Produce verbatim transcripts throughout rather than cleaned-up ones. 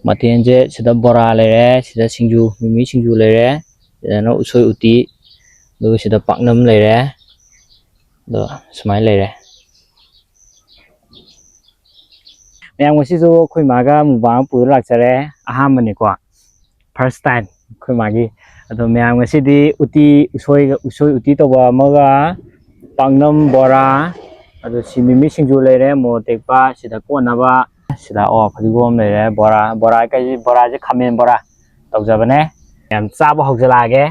ꯃꯊꯦꯜꯁꯦ ꯁꯤꯗ ꯕꯣꯔꯥ ꯂꯩꯔꯦ, ꯁꯤꯗ ꯁꯤꯡꯖꯨ, ꯃꯤꯃꯤ ꯁꯤꯡꯖꯨ ꯂꯩꯔꯦ, ꯁꯤꯗꯅ ꯎꯁꯣꯏ ꯎꯇꯤ, ꯑꯗꯨꯒ ꯁꯤꯗ ꯄꯥꯛꯅꯝ ꯂꯩꯔꯦ꯫ ꯑꯗꯣ ꯁꯨꯃꯥꯏꯅ ꯂꯩꯔꯦ꯫ ꯃꯌꯥꯝ, ꯉꯁꯤꯁꯨ ꯑꯩꯈꯣꯏ ꯃꯥꯒ ꯃꯨꯛꯕꯥꯡ ꯄꯨꯔ ꯂꯥꯛꯆꯔꯦ꯫ ꯑꯍꯥꯟꯕꯅꯤꯀꯣ, first time ꯑꯩꯈꯣꯏ ꯃꯥꯒꯤ꯫ ꯑꯗꯣ ꯃꯌꯥꯝ, ꯉꯁꯤꯗꯤ ꯎꯇꯤ, ꯎꯁꯣꯏꯒ, ꯎꯁꯣꯏ ꯎꯇꯤ ꯇꯧꯕ ꯑꯃꯒ, ꯄꯥꯛꯅꯝ, ꯕꯣꯔꯥ, ꯑꯗꯨ ꯁꯤ ꯃꯤꯃꯤ ꯁꯤꯡꯖꯨ ꯂꯩꯔꯦ, ꯃꯣꯔꯣꯛ ꯑꯇꯦꯛꯄ ꯁꯤꯗ ꯀꯣꯠꯅꯕ, ꯁꯤꯗ, ꯑꯣ, ꯐꯗꯤꯒꯣꯝ ꯂꯩꯔꯦ, ꯕꯣꯔꯥ, ꯕꯣꯔꯥ ꯀꯩ, ꯕꯣꯔꯥꯁꯦ ꯈꯥꯃꯦꯟ ꯕꯣꯔꯥ ꯇꯧꯖꯕꯅꯦ꯫ ꯌꯥꯝ ꯆꯥꯕ ꯍꯧꯖꯤꯜꯂꯛꯑꯒꯦ꯫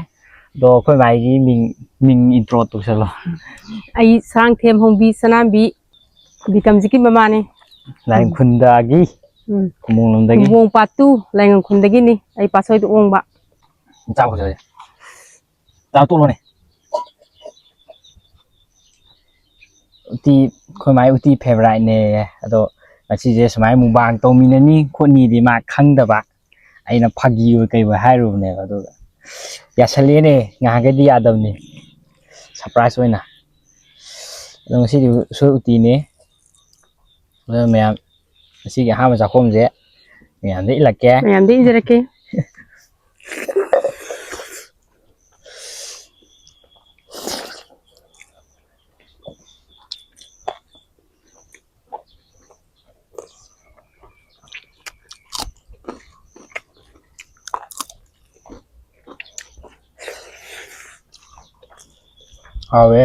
ꯑꯗꯣ ꯑꯩꯈꯣꯏ ꯃꯥꯒꯤ ꯃꯤꯡ, ꯃꯤꯡ intro ꯇꯧꯁꯜꯂꯣ꯫ ꯑꯩ ꯁꯔꯥꯡꯊꯦꯝ ꯍꯣꯡꯕꯤ ꯁꯅꯥꯝꯕꯤ, ꯕꯤꯀꯝꯖꯤꯠꯀꯤ ꯃꯃꯥꯅꯦ꯫ ꯂꯥꯏꯅꯤꯡꯈꯨꯟꯗꯒꯤ, ꯎꯝ꯫ ꯈꯨꯝꯕꯣꯡꯂꯣꯝꯗꯒꯤ꯫ ꯈꯨꯝꯕꯣꯡ ꯄꯥꯠ ꯇꯨ ꯂꯥꯏꯅꯤꯡꯈꯨꯟꯗꯒꯤꯅꯤ꯫ ꯑꯩ ꯄꯥꯠꯁꯣꯏꯗ ꯑꯣꯡꯕ꯫ ꯆꯥꯕ ꯍꯧꯖꯤꯜꯂꯛꯑꯒꯦ꯫ ꯆꯥ ꯇꯣꯛꯂꯣꯅꯦ꯫ ꯎꯇꯤ, ꯑꯩꯈꯣꯏ ꯃꯥꯏ ꯎꯇꯤ favouriteꯅꯦ꯫ ꯑꯗꯣ ꯉꯁꯤꯁꯦ ꯁꯨꯃꯥꯏꯅ ꯃꯨꯛꯕꯥꯡ ꯇꯧꯃꯤꯟꯅꯅꯤ ꯈꯣꯠꯅꯤꯗꯤ ꯃꯥ ꯈꯪꯗꯕ꯫ ꯑꯩꯅ ꯐꯥꯒꯤ ꯑꯣꯏ ꯀꯩ ꯑꯣꯏ ꯍꯥꯏꯔꯨꯕꯅꯦꯕ, ꯑꯗꯨꯒ ꯌꯥꯁꯜꯂꯦꯅꯦ꯫ ꯉꯍꯥꯟꯈꯩꯗꯤ ꯌꯥꯗꯕꯅꯤ, surprise ꯑꯣꯏꯅ꯫ ꯑꯗꯣ ꯉꯁꯤꯗꯤ ꯎꯁꯣꯏ ꯎꯇꯤꯅꯦ꯫ ꯑꯗꯣ ꯃꯌꯥꯝ, ꯉꯁꯤꯒꯤ ꯑꯍꯥꯟꯕ ꯆꯥꯛꯈꯣꯝꯁꯦ ꯃꯌꯥꯝꯗ ꯏꯜꯂꯛꯀꯦ꯫ ꯃꯌꯥꯝꯗ ꯏꯟꯖꯔꯛꯀꯦ꯫ ꯍꯥꯎꯋꯦ꯫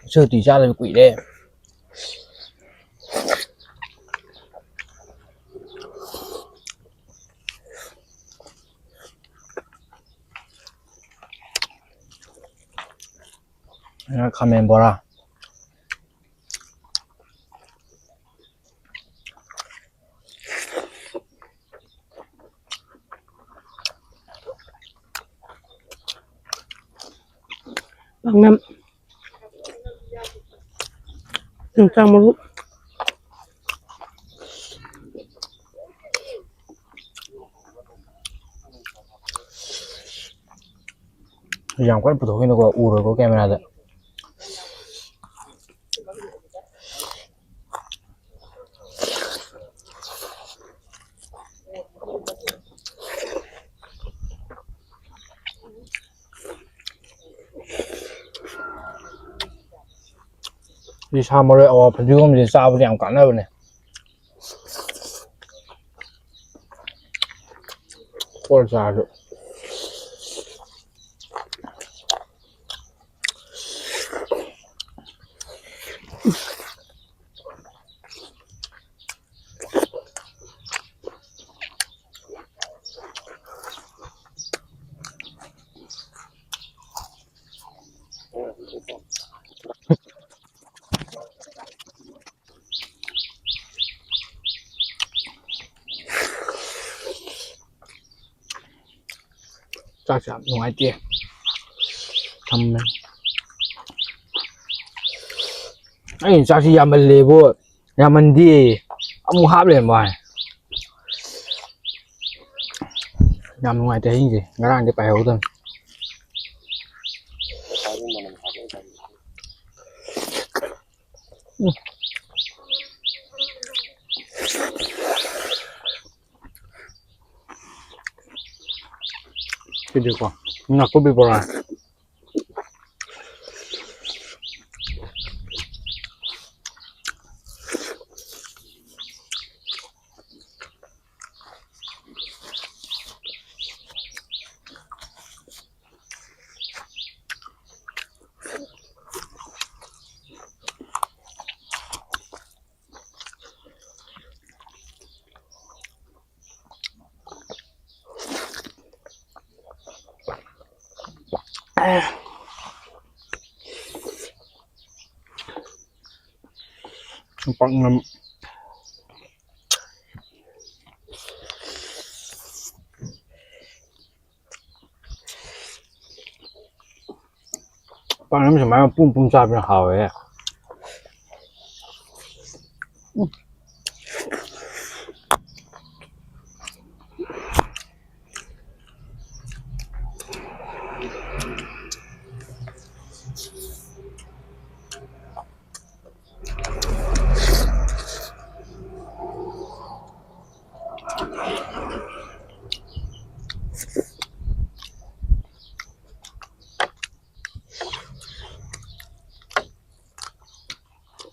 ꯎꯁꯣꯏ ꯎꯇꯤ ꯆꯥꯗꯕ ꯀꯨꯏꯔꯦ꯫ ꯈꯥꯃꯦꯟ ꯕꯣꯔꯥ꯫ ꯄꯥꯛꯅꯝ꯫ ꯌꯣꯡꯆꯥꯛ ꯃꯔꯨ꯫ ꯌꯥꯝ ꯀꯟꯅ ꯄꯨꯊꯣꯛꯈꯤꯅꯨꯀꯣ, ꯎꯔꯣꯏꯀꯣ cameraꯗ꯫ ꯁꯤ ꯁꯥ ꯃꯔꯣꯏ, ꯑꯋꯥ ꯐꯗꯤꯒꯣꯝꯁꯦ ꯆꯥꯕꯗ ꯌꯥꯝ ꯀꯥꯟꯅꯕꯅꯦ꯫ ꯀꯣꯠꯂ ꯆꯥꯔꯁꯨ꯫ ꯆꯥꯛꯁꯦ ꯌꯥꯝ ꯅꯨꯡꯉꯥꯏꯇꯦ꯫ ꯊꯝꯃꯦ꯫ ꯑꯩ ꯆꯥꯛꯁꯤ ꯌꯥꯝꯃꯜꯂꯦꯕꯣ꯫ ꯌꯥꯝꯃꯟꯗꯦ꯫ ꯑꯃꯨꯛ ꯍꯥꯞ ꯂꯩꯔꯝꯕ ꯋꯥꯅꯤ꯫ ꯌꯥꯝ ꯅꯨꯡꯉꯥꯏꯇꯦ ꯑꯍꯤꯡꯁꯦ꯫ ꯉꯔꯥꯡꯗꯤ ꯄꯥꯏꯍꯧꯗꯕꯅꯤ꯫ ꯎꯝ꯫ ꯁꯤꯗꯤꯀꯣ, ꯅꯥꯀꯨꯞꯄꯤ ꯕꯣꯔꯥ꯫ ꯄꯥꯛꯅꯝ꯫ ꯄꯥꯛꯅꯝ ꯁꯨꯃꯥꯏꯅ ꯄꯨꯝ ꯄꯨꯝ ꯆꯥꯕꯅ ꯍꯥꯎꯋꯦ꯫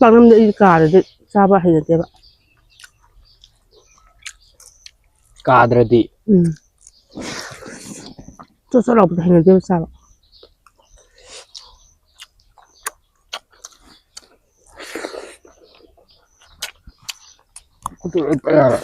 ꯄꯥꯛꯅꯝꯗꯤ ꯑꯩꯗꯤ ꯀꯥꯔꯗꯤ ꯆꯥꯕ ꯍꯩꯅꯗꯦꯕ꯫ ꯀꯥꯗ꯭ꯔꯗꯤ? ꯎꯝ꯫ ꯆꯣꯠ ꯆꯣꯠ ꯂꯥꯎꯕꯗꯣ ꯍꯩꯅꯗꯦꯕ ꯆꯥꯕ꯫ ꯈꯨꯠꯇ ꯂꯣꯏ ꯄꯛ ꯌꯥꯔꯦ꯫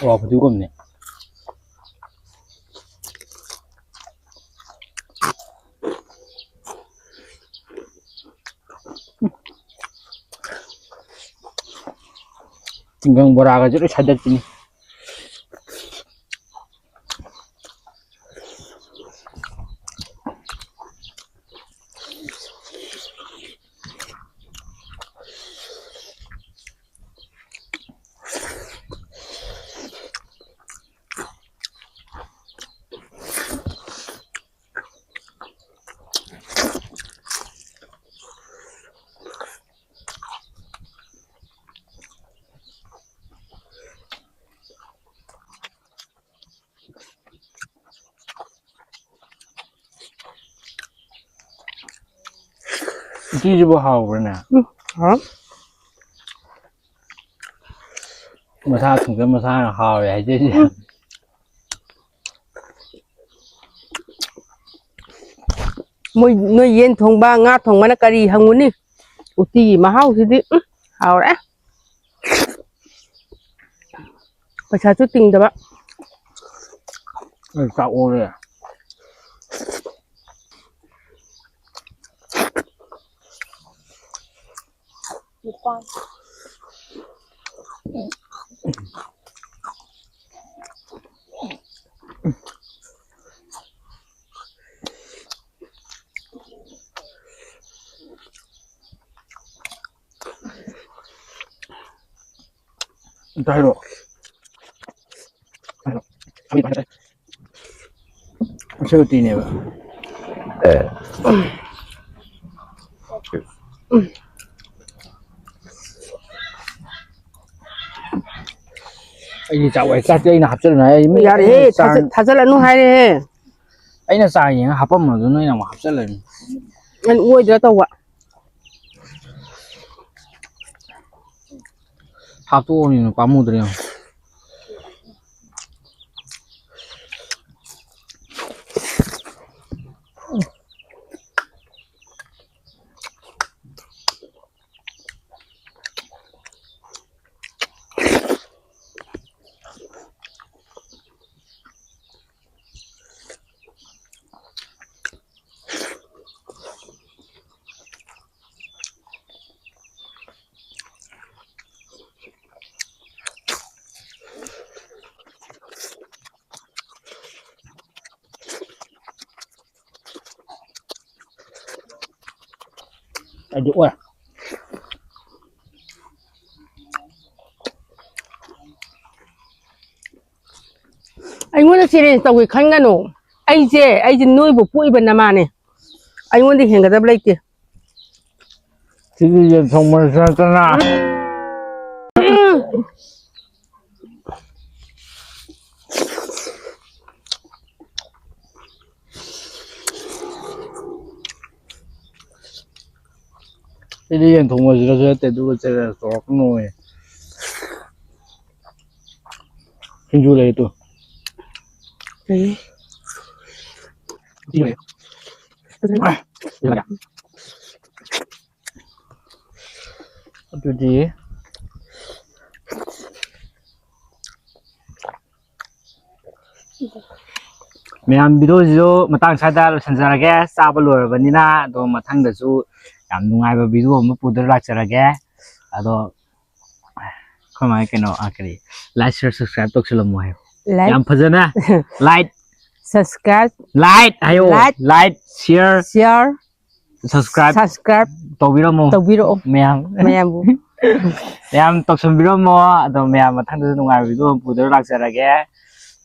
ꯋꯥ ꯐꯗꯤꯒꯣꯝꯅꯦ꯫ ꯇꯤꯡꯒꯪ ꯕꯣꯔꯥꯒꯁꯦ ꯂꯣꯏ ꯁꯥꯏꯗꯠꯄꯤꯅꯤ꯫ ꯎꯇꯤꯁꯤꯕꯨ ꯍꯥꯎꯕ꯭ꯔꯅꯦ? ꯎꯝ, ꯍꯥꯎ꯫ ꯃꯁꯥ ꯊꯣꯡꯖ ꯃꯁꯥꯅ ꯍꯥꯎꯋꯦ ꯍꯥꯏꯖꯩꯁꯦ꯫ ꯎꯝ꯫ ꯃꯣꯏ, ꯅꯣꯏ ꯌꯦꯟ ꯊꯣꯡꯕ, ꯉꯥ ꯊꯣꯡꯕꯅ ꯀꯔꯤ ꯍꯪꯉꯨꯅꯤ? ꯎꯇꯤꯒꯤ ꯃꯍꯥꯎꯁꯤꯗꯤ, ꯎꯝ, ꯍꯥꯎꯔꯦ꯫ ꯄꯩꯁꯥꯁꯨ ꯇꯤꯡꯗꯕ꯫ ꯑꯩ ꯆꯥꯛ ꯑꯣꯜꯂꯦ꯫ ꯅꯤꯄꯥꯟ꯫ ꯑꯝꯇ ꯍꯥꯏꯔꯛꯑꯣ꯫ ꯍꯥꯏꯔꯛꯑꯣ꯫ ꯑꯁꯤ ꯎꯇꯤꯅꯦꯕ꯫ ꯑꯦ꯫ ꯑꯩꯗꯤ ꯆꯥꯛ ꯋꯥꯏ ꯆꯥꯛꯇꯤ ꯑꯩꯅ ꯍꯥꯞꯆꯜꯂꯨ ꯍꯥꯏ꯫ ꯃꯤ ꯌꯥꯔꯦꯍꯦ, ꯑꯩꯅ ꯆꯥ-, ꯊꯥꯖ-, ꯊꯥꯖꯜꯂꯅꯨ ꯍꯥꯏꯔꯦꯍꯦ꯫ ꯑꯩꯅ ꯆꯥ ꯌꯦꯡꯉ ꯍꯥꯄꯝꯕꯗꯣ ꯅꯣꯏꯅ ꯑꯃꯨꯛ ꯍꯥꯞꯆꯜꯂꯅꯤ꯫ ꯑꯩꯅ ꯑꯣꯏꯗ꯭ꯔꯥ ꯇꯧꯕ꯫ ꯍꯥꯞꯇꯣꯛꯑꯕꯅꯤꯅ ꯄꯥꯝꯃꯨꯗ꯭ꯔꯦ ꯌꯦꯡꯉꯣ꯫ ꯑꯩꯗꯤ ꯑꯣꯏ꯫ ꯑꯩꯉꯣꯟꯗ challenge ꯇꯧꯒꯦ ꯈꯟꯒꯅꯨ꯫ ꯑꯩꯁꯦ, ꯑꯩꯁꯦ ꯅꯣꯏꯕꯨ ꯄꯣꯛꯏꯕ ꯅꯃꯥꯅꯦ꯫ ꯑꯩꯉꯣꯟꯗ ꯍꯦꯟꯒꯗꯕ ꯂꯩꯇꯦ꯫ ꯁꯤꯗꯤ ꯌꯦꯟ ꯊꯣꯡꯕꯗꯁꯨ ꯅꯠꯇꯅ꯫ ꯎꯝ꯫ ꯑꯩꯗꯤ ꯌꯦꯟ ꯊꯣꯡꯕꯁꯤꯗꯁꯨ ꯅꯠꯇꯦ, ꯑꯗꯨꯒ challenge ꯇꯧꯔꯛꯀꯅꯣꯌꯦ꯫ ꯁꯤꯡꯖꯨ ꯂꯩ ꯇꯨ꯫ ꯂꯩ꯫ ꯁꯤ ꯂꯩ꯫ ꯑꯗꯨꯗꯤ ꯃꯌꯥꯝ, video ꯁꯤꯁꯨ ꯃꯇꯥꯡ ꯁ꯭ꯋꯥꯏꯗ ꯂꯣꯏꯁꯤꯟꯖꯔꯒꯦ꯫ ꯆꯥꯕ ꯂꯣꯏꯔꯕꯅꯤꯅ, ꯑꯗꯣ ꯃꯊꯪꯗꯁꯨ ꯌꯥꯝ ꯅꯨꯡꯉꯥꯏꯕ video ꯑꯃ ꯄꯨꯗꯨꯅ ꯂꯥꯛꯆꯔꯒꯦ꯫ ꯑꯗꯣ ꯑꯩꯈꯣꯏ ꯃꯥꯒꯤ ꯀꯩꯅꯣ, ꯑ, ꯀꯔꯤ, like, share, subscribe ꯇꯧꯁꯤꯜꯂꯝꯃꯣ ꯍꯥꯏꯌꯣ꯫ Like, ꯌꯥꯝ ꯐꯖꯅ like, subscribe, like ꯍꯥꯏꯌꯣ꯫ Like. Like, share, Share, subscribe Subscribe ꯇꯧꯕꯤꯔꯝꯃꯣ ꯇꯧꯕꯤꯔꯛꯑꯣ ꯃꯌꯥꯝ꯫ ꯃꯌꯥꯝꯕꯨ꯫ ꯃꯌꯥꯝ ꯇꯧꯁꯟꯕꯤꯔꯝꯃꯣ꯫ ꯑꯗꯣ ꯃꯌꯥꯝ ꯃꯊꯪꯗꯁꯨ ꯅꯨꯡꯉꯥꯏꯕ video ꯑꯃ ꯄꯨꯗꯨꯅ ꯂꯥꯛꯆꯔꯒꯦ꯫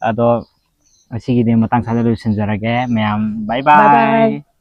ꯑꯗꯣ ꯉꯁꯤꯒꯤꯗꯤ ꯃꯇꯥꯡ ꯁ꯭ꯋꯥꯏꯗ ꯂꯣꯏꯁꯤꯟꯖꯔꯒꯦ ꯃꯌꯥꯝ꯫ Bye bye꯫ Bye bye꯫